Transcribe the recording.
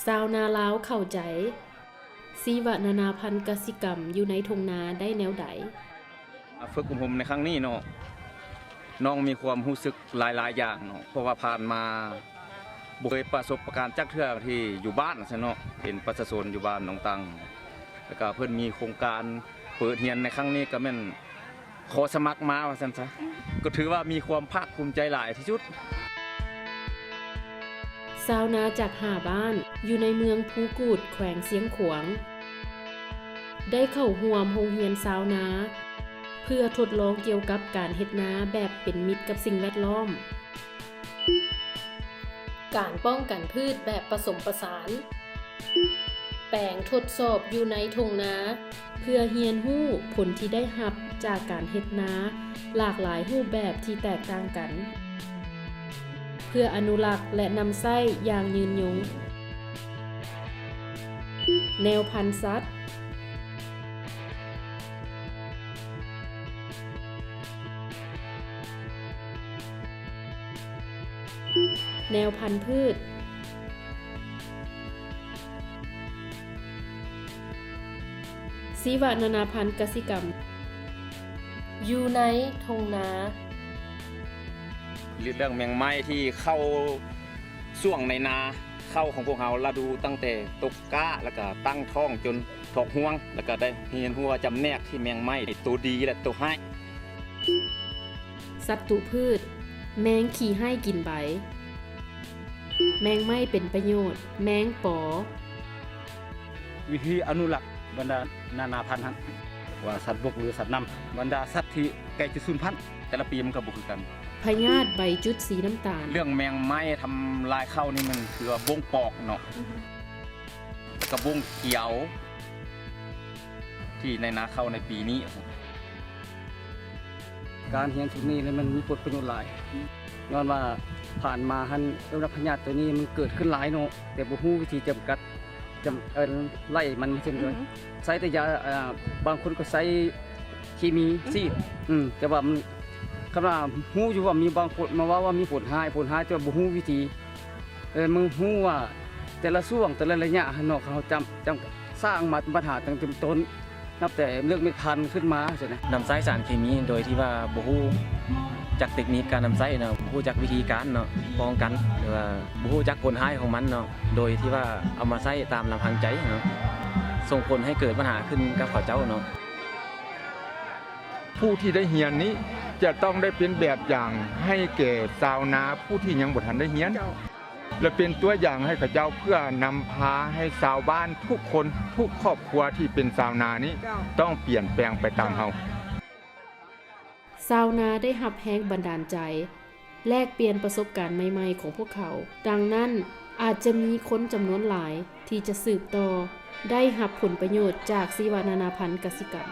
ຊາວນາລາວເຂົ້າໃຈຊີວະນານາພັນກະສິກຳຢູ່ໃນທົ່ງນາໄດ້ແນວໃດ? ຝຶກອົບຮົມໃນຄັ້ງນີ້ເນາະ, ນ້ອງມີຄວາມຮູ້ສຶກຫຼາຍໆຢ່າງເນາະ, ເພາະວ່າຜ່ານມາບໍ່ເຄີຍປະສົບປະການຈັກເທື່ອທີ່ຢູ່ບ້ານຊັ້ນເນາະ, ເປັນປະຊາຊົນຢູ່ບ້ານໜອງຕັງ, ແລ້ວກະເພິ່ນມີໂຄງການເປີດຮຽນໃນຄັ້ງນີ້ ກະແມ່ນ ຂໍສະໝັກມາວ່າຊັ້ນຊະ, ກໍຖືວ່າມີຄວາມພາກພູມໃຈຫຼາຍທີ່ສຸດ. ຊາວນາຈາກຫ້າບ້ານຢູ່ໃນເມືອງພູກູດ ແຂວງຊຽງຂວາງ ໄດ້ເຂົ້າຮ່ວມໂຮງຮຽນຊາວນາ ເພື່ອທົດລອງກ່ຽວກັບການເຮັດນາແບບເປັນມິດກັບສິ່ງແວດລ້ອມ. ການປ້ອງກັນພືດແບບປະສົມປະສານ, ແປງທົດສອບຢູ່ໃນທົ່ງນາ ເພື່ອຮຽນຮູ້ຜົນທີ່ໄດ້ຮັບຈາກການເຮັດນາຫຼາກຫຼາຍຮູບແບບທີ່ແຕກຕ່າງກັນ, ເພື່ອອະນຸລັກ ແລະ ນຳໃຊ້ຢ່າງຍືນຍົງ. ແນວພັນສັດ. ແນວພັນພືດ. ຊີວະນານາພັນກະສິກຳຢູ່ໃນທົ່ງນາ. ເລື່ອງແມງໄມ້ທີ່ເຂົ້າຊ່ວງໃນນາ ເຂົ້າຂອງພວກເຮົາລະດູຕັ້ງແຕ່ຕົກກ້າ ແລ້ວກະຕັ້ງທ້ອງຈົນຖອກຮວງ ແລ້ວກະໄດ້ຮຽນຮູ້ວ່າຈຳແນກທີ່ແມງໄມ້ໂຕດີ ແລະ ໂຕຮ້າຍ. ສັດຕູພືດ, ແມງຂີ້ໄຫ້ກິນໃບ, ແມງໄມ້ເປັນປະໂຫຍດ, ແມງປໍ. ວິທີອະນຸລັກບັນດານານາພັນຫັ້ນ ວ່າສັດບົກ ຫຼື ສັດນ້ຳ, ບັນດາສັດທີ່ໃກ້ຈະສູນພັນ ແຕ່ລະປີມັນກໍບໍ່ຄືກັນ. ພະຍາດໃບຈຸດສີນ້ຳຕານ. ເລື່ອງແມງໄມ້ທຳລາຍເຂົ້ານີ້ມັນຄືວ່າບົ່ງປອກເນາະ, ແລ້ວກໍບົ່ງຂຽວ ທີ່ໃນນາເຂົ້າໃນປີນີ້. ການຮຽນຊຸດນີ້ແລ້ວມັນມີຜົນປະໂຫຍດຫຼາຍ, ຍ້ອນວ່າຜ່ານມາຫັ້ນ ເອີ້ນວ່າພະຍາດໂຕນີ້ມັນເກີດຂຶ້ນຫຼາຍເນາະ, ແຕ່ບໍ່ຮູ້ວິທີຈຳກັດ ຈຳ ເອີ້ນ ໄລ່ມັນ ວ່າຊັ້ນເດ. ອືຮຶ. ໃຊ້ແຕ່ຢາ ອ່າ ບາງຄົນກໍໃຊ້ເຄມີ ອືຮຶ ສີດ ອືມ ແຕ່ວ່າມັນ ຄັນວ່າຮູ້ຢູ່ວ່າມີບາງຄົນມາເວົ້າວ່າມີຜົນຮ້າຍ ຜົນຮ້າຍ ແຕ່ວ່າບໍ່ຮູ້ວິທີ ເອີ ມັນຮູ້ວ່າແຕ່ລະຊ່ວງ ແຕ່ລະໄລຍະຫັ້ນເນາະ ເຮົາຈຳ ຈຳສ້າງມາບັນຫາຕັ້ງແຕ່ຕົ້ນ ນັບແຕ່ເລືອກເມັດພັນຂຶ້ນມາຊີ້ນະ. ນຳໃຊ້ສານເຄມີໂດຍທີ່ວ່າບໍ່ຮູ້ຈັກເຕັກນິກການນຳໃຊ້ເນາະ, ບໍ່ຮູ້ຈັກວິທີການເນາະ ປ້ອງກັນ ຫຼືວ່າບໍ່ຮູ້ຈັກຜົນຮ້າຍຂອງມັນເນາະ, ໂດຍທີ່ວ່າເອົາມາໃຊ້ຕາມລຳພັງໃຈເນາະ ສົ່ງຜົນໃຫ້ເກີດບັນຫາຂຶ້ນກັບເຂົາເຈົ້າເນາະ. ຜູ້ທີ່ໄດ້ຮຽນນີ້ຈະຕ້ອງໄດ້ເປັນແບບຢ່າງໃຫ້ແກ່ຊາວນາຜູ້ທີ່ຍັງບໍ່ທັນໄດ້ຮຽນ ເຈົ້າ ແລະ ເປັນຕົວຢ່າງໃຫ້ເຂົາເຈົ້າ ເພື່ອນຳພາໃຫ້ຊາວບ້ານທຸກຄົນ ທຸກຄອບຄົວທີ່ເປັນຊາວນານີ້ ເຈົ້າ ຕ້ອງປ່ຽນແປງໄປຕາມເຮົາ. ຊາວນາໄດ້ຮັບແຮງບັນດານໃຈ ແລກປ່ຽນປະສົບການໃໝ່ໆຂອງພວກເຂົາ. ດັ່ງນັ້ນ, ອາດຈະມີຄົນຈຳນວນຫຼາຍທີ່ຈະສືບຕໍ່ໄດ້ຮັບຜົນປະໂຫຍດຈາກຊີວະນານາພັນກະສິກຳ.